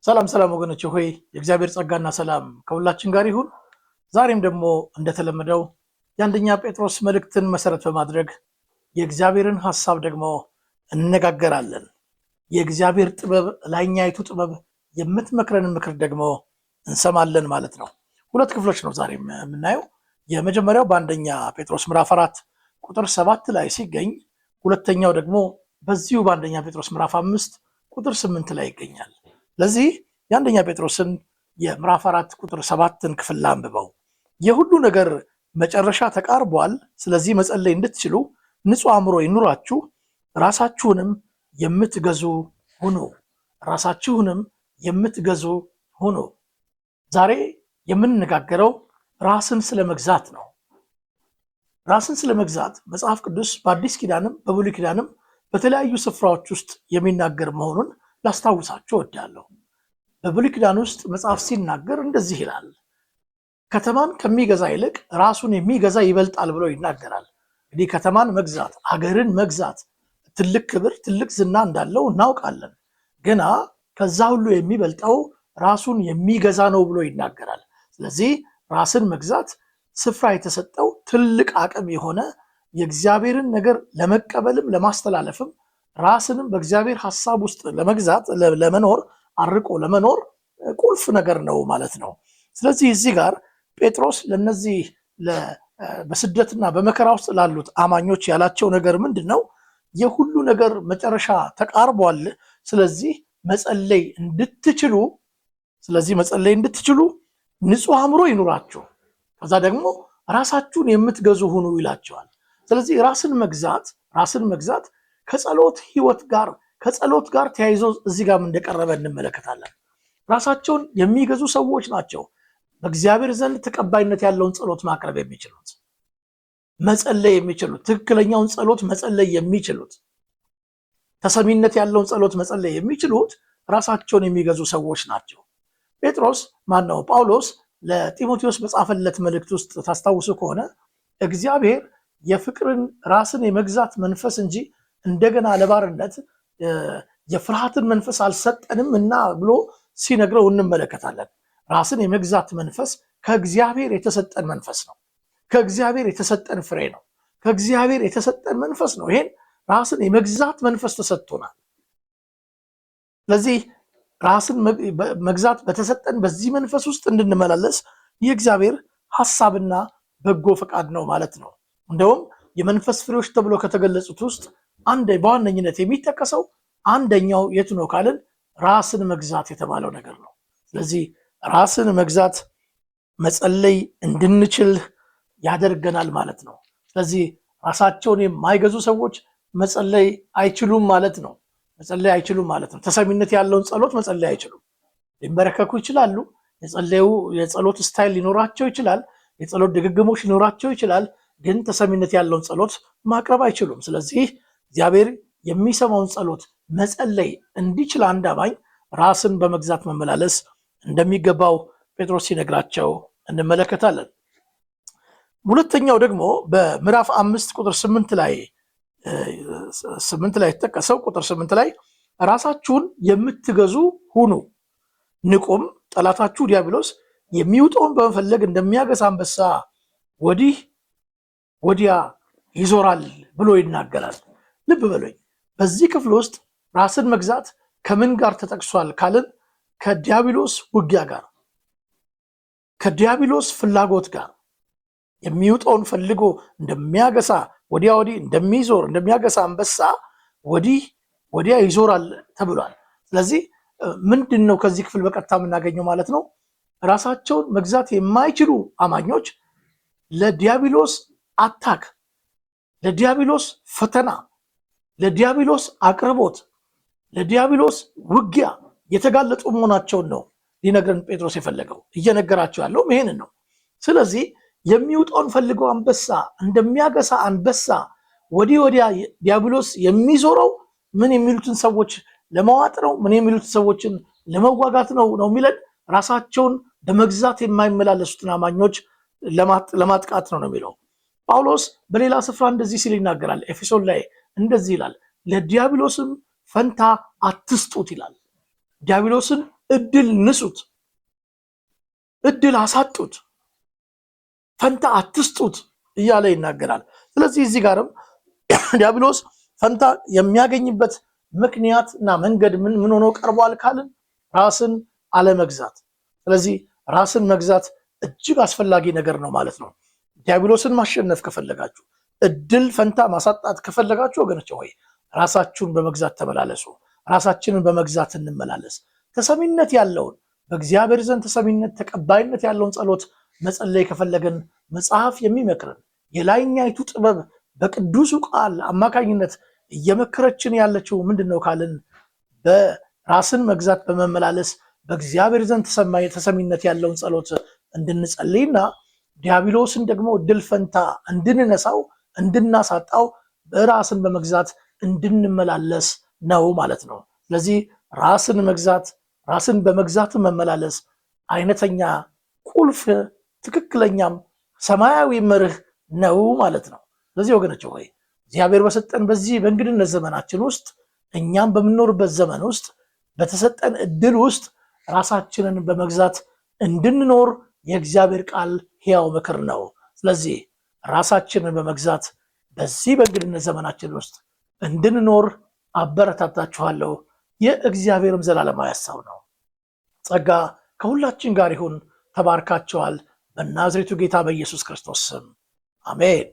ሰላም ሰላም ወገኖች ሆይ፣ የእግዚአብሔር ጸጋና ሰላም ከሁላችን ጋር ይሁን። ዛሬም ደግሞ እንደተለመደው የአንደኛ ጴጥሮስ መልእክትን መሰረት በማድረግ የእግዚአብሔርን ሐሳብ ደግሞ እንነጋገራለን። የእግዚአብሔር ጥበብ፣ ላይኛይቱ ጥበብ የምትመክረንን ምክር ደግሞ እንሰማለን ማለት ነው። ሁለት ክፍሎች ነው ዛሬም የምናየው። የመጀመሪያው በአንደኛ ጴጥሮስ ምዕራፍ 4 ቁጥር 7 ላይ ሲገኝ፣ ሁለተኛው ደግሞ በዚሁ በአንደኛ ጴጥሮስ ምዕራፍ 5 ቁጥር 8 ላይ ይገኛል። ለዚህ የአንደኛ ጴጥሮስን የምዕራፍ 4 ቁጥር 7ን ክፍል ላንብበው። የሁሉ ነገር መጨረሻ ተቃርቧል። ስለዚህ መጸለይ እንድትችሉ ንጹሕ አእምሮ ይኑራችሁ፣ ራሳችሁንም የምትገዙ ሁኑ። ራሳችሁንም የምትገዙ ሁኑ። ዛሬ የምንነጋገረው ራስን ስለመግዛት ነው። ራስን ስለመግዛት መጽሐፍ ቅዱስ በአዲስ ኪዳንም በብሉይ ኪዳንም በተለያዩ ስፍራዎች ውስጥ የሚናገር መሆኑን ላስታውሳችሁ እወዳለሁ። በብሉይ ኪዳን ውስጥ መጽሐፍ ሲናገር እንደዚህ ይላል። ከተማን ከሚገዛ ይልቅ ራሱን የሚገዛ ይበልጣል ብሎ ይናገራል። እንግዲህ ከተማን መግዛት፣ አገርን መግዛት ትልቅ ክብር፣ ትልቅ ዝና እንዳለው እናውቃለን። ግና ከዛ ሁሉ የሚበልጠው ራሱን የሚገዛ ነው ብሎ ይናገራል። ስለዚህ ራስን መግዛት ስፍራ የተሰጠው ትልቅ አቅም የሆነ፣ የእግዚአብሔርን ነገር ለመቀበልም ለማስተላለፍም፣ ራስንም በእግዚአብሔር ሐሳብ ውስጥ ለመግዛት፣ ለመኖር፣ አርቆ ለመኖር ቁልፍ ነገር ነው ማለት ነው። ስለዚህ እዚህ ጋር ጴጥሮስ ለነዚህ በስደትና በመከራ ውስጥ ላሉት አማኞች ያላቸው ነገር ምንድን ነው? የሁሉ ነገር መጨረሻ ተቃርቧል። ስለዚህ መጸለይ እንድትችሉ ንጹሕ አእምሮ ይኑራችሁ፣ ከዛ ደግሞ ራሳችሁን የምትገዙ ሁኑ ይላቸዋል። ስለዚህ ራስን መግዛት ከጸሎት ህይወት ጋር፣ ከጸሎት ጋር ተያይዞ እዚህ ጋርም እንደቀረበ እንመለከታለን። ራሳቸውን የሚገዙ ሰዎች ናቸው በእግዚአብሔር ዘንድ ተቀባይነት ያለውን ጸሎት ማቅረብ የሚችሉት፣ መጸለይ የሚችሉት፣ ትክክለኛውን ጸሎት መጸለይ የሚችሉት፣ ተሰሚነት ያለውን ጸሎት መጸለይ የሚችሉት ራሳቸውን የሚገዙ ሰዎች ናቸው። ጴጥሮስ፣ ማነው፣ ጳውሎስ ለጢሞቴዎስ በጻፈለት መልእክት ውስጥ ታስታውሱ ከሆነ እግዚአብሔር የፍቅርን፣ ራስን የመግዛት መንፈስ እንጂ እንደገና ለባርነት የፍርሃትን መንፈስ አልሰጠንም እና ብሎ ሲነግረው እንመለከታለን። ራስን የመግዛት መንፈስ ከእግዚአብሔር የተሰጠን መንፈስ ነው። ከእግዚአብሔር የተሰጠን ፍሬ ነው። ከእግዚአብሔር የተሰጠን መንፈስ ነው። ይሄን ራስን የመግዛት መንፈስ ተሰጥቶናል። ስለዚህ ራስን መግዛት በተሰጠን በዚህ መንፈስ ውስጥ እንድንመላለስ የእግዚአብሔር ሐሳብና በጎ ፈቃድ ነው ማለት ነው። እንደውም የመንፈስ ፍሬዎች ተብሎ ከተገለጹት ውስጥ አንድ በዋነኝነት የሚጠቀሰው አንደኛው የቱ ነው ካልን ራስን መግዛት የተባለው ነገር ነው። ስለዚህ ራስን መግዛት መጸለይ እንድንችል ያደርገናል ማለት ነው። ስለዚህ ራሳቸውን የማይገዙ ሰዎች መጸለይ አይችሉም ማለት ነው። መጸለይ አይችሉም ማለት ነው። ተሰሚነት ያለውን ጸሎት መጸለይ አይችሉም። ሊንበረከኩ ይችላሉ። የጸለዩ የጸሎት style ሊኖራቸው ይችላል። የጸሎት ድግግሞሽ ሊኖራቸው ይችላል። ግን ተሰሚነት ያለውን ጸሎት ማቅረብ አይችሉም። ስለዚህ እግዚአብሔር የሚሰማውን ጸሎት መጸለይ እንዲችል አንድ አማኝ ራስን በመግዛት መመላለስ እንደሚገባው ጴጥሮስ ሲነግራቸው እንመለከታለን። ሁለተኛው ደግሞ በምዕራፍ 5 ቁጥር 8 ላይ የተጠቀሰው፣ ቁጥር 8 ላይ ራሳችሁን የምትገዙ ሁኑ፣ ንቁም፣ ጠላታችሁ ዲያብሎስ የሚውጠውን በመፈለግ እንደሚያገሳ አንበሳ ወዲህ ወዲያ ይዞራል ብሎ ይናገራል። ልብ በሉኝ፣ በዚህ ክፍል ውስጥ ራስን መግዛት ከምን ጋር ተጠቅሷል ካልን ከዲያብሎስ ውጊያ ጋር፣ ከዲያብሎስ ፍላጎት ጋር፣ የሚውጠውን ፈልጎ እንደሚያገሳ፣ ወዲያ ወዲህ እንደሚዞር እንደሚያገሳ አንበሳ ወዲህ ወዲያ ይዞራል ተብሏል። ስለዚህ ምንድን ነው ከዚህ ክፍል በቀጥታ የምናገኘው ማለት ነው? ራሳቸውን መግዛት የማይችሉ አማኞች ለዲያብሎስ attack፣ ለዲያብሎስ ፈተና፣ ለዲያብሎስ አቅርቦት፣ ለዲያብሎስ ውጊያ የተጋለጡ መሆናቸውን ነው ሊነግረን ጴጥሮስ የፈለገው። እየነገራቸው ያለውም ይሄንን ነው። ስለዚህ የሚውጠውን ፈልገው አንበሳ እንደሚያገሳ አንበሳ ወዲህ ወዲያ ዲያብሎስ የሚዞረው ምን የሚሉትን ሰዎች ለመዋጥ ነው፣ ምን የሚሉትን ሰዎችን ለመዋጋት ነው ነው የሚለን፣ ራሳቸውን በመግዛት የማይመላለሱትን አማኞች ለማጥቃት ነው ነው የሚለው። ጳውሎስ በሌላ ስፍራ እንደዚህ ሲል ይናገራል። ኤፌሶን ላይ እንደዚህ ይላል፣ ለዲያብሎስም ፈንታ አትስጡት ይላል። ዲያብሎስን እድል ንሱት፣ እድል አሳጡት፣ ፈንታ አትስጡት እያለ ይናገራል። ስለዚህ እዚህ ጋርም ዲያብሎስ ፈንታ የሚያገኝበት ምክንያት እና መንገድ ምን ምን ሆኖ ቀርቧል ካልን ራስን አለመግዛት። ስለዚህ ራስን መግዛት እጅግ አስፈላጊ ነገር ነው ማለት ነው። ዲያብሎስን ማሸነፍ ከፈለጋችሁ፣ እድል ፈንታ ማሳጣት ከፈለጋችሁ ወገኖች ሆይ ራሳችሁን በመግዛት ተመላለሱ። ራሳችንን በመግዛት እንመላለስ። ተሰሚነት ያለውን በእግዚአብሔር ዘንድ ተሰሚነት ተቀባይነት ያለውን ጸሎት መጸለይ ከፈለግን መጽሐፍ የሚመክርን የላይኛይቱ ጥበብ በቅዱሱ ቃል አማካኝነት እየመከረችን ያለችው ምንድን ነው ካልን በራስን መግዛት በመመላለስ በእግዚአብሔር ዘንድ ተሰሚነት ያለውን ጸሎት እንድንጸልይና ዲያብሎስን ደግሞ እድል ፈንታ እንድንነሳው እንድናሳጣው በራስን በመግዛት እንድንመላለስ ነው ማለት ነው። ስለዚህ ራስን መግዛት፣ ራስን በመግዛት መመላለስ አይነተኛ ቁልፍ ትክክለኛም ሰማያዊ መርህ ነው ማለት ነው። ስለዚህ ወገኖች ሆይ እግዚአብሔር በሰጠን በዚህ በእንግድነት ዘመናችን ውስጥ፣ እኛም በምንኖርበት ዘመን ውስጥ፣ በተሰጠን እድል ውስጥ ራሳችንን በመግዛት እንድንኖር የእግዚአብሔር ቃል ሕያው ምክር ነው። ስለዚህ ራሳችንን በመግዛት በዚህ በእንግድነት ዘመናችን ውስጥ እንድንኖር አበረታታችኋለሁ። የእግዚአብሔርም ዘላለማዊ ሐሳብ ነው። ጸጋ ከሁላችን ጋር ይሁን። ተባርካቸዋል። በናዝሬቱ ጌታ በኢየሱስ ክርስቶስ ስም አሜን።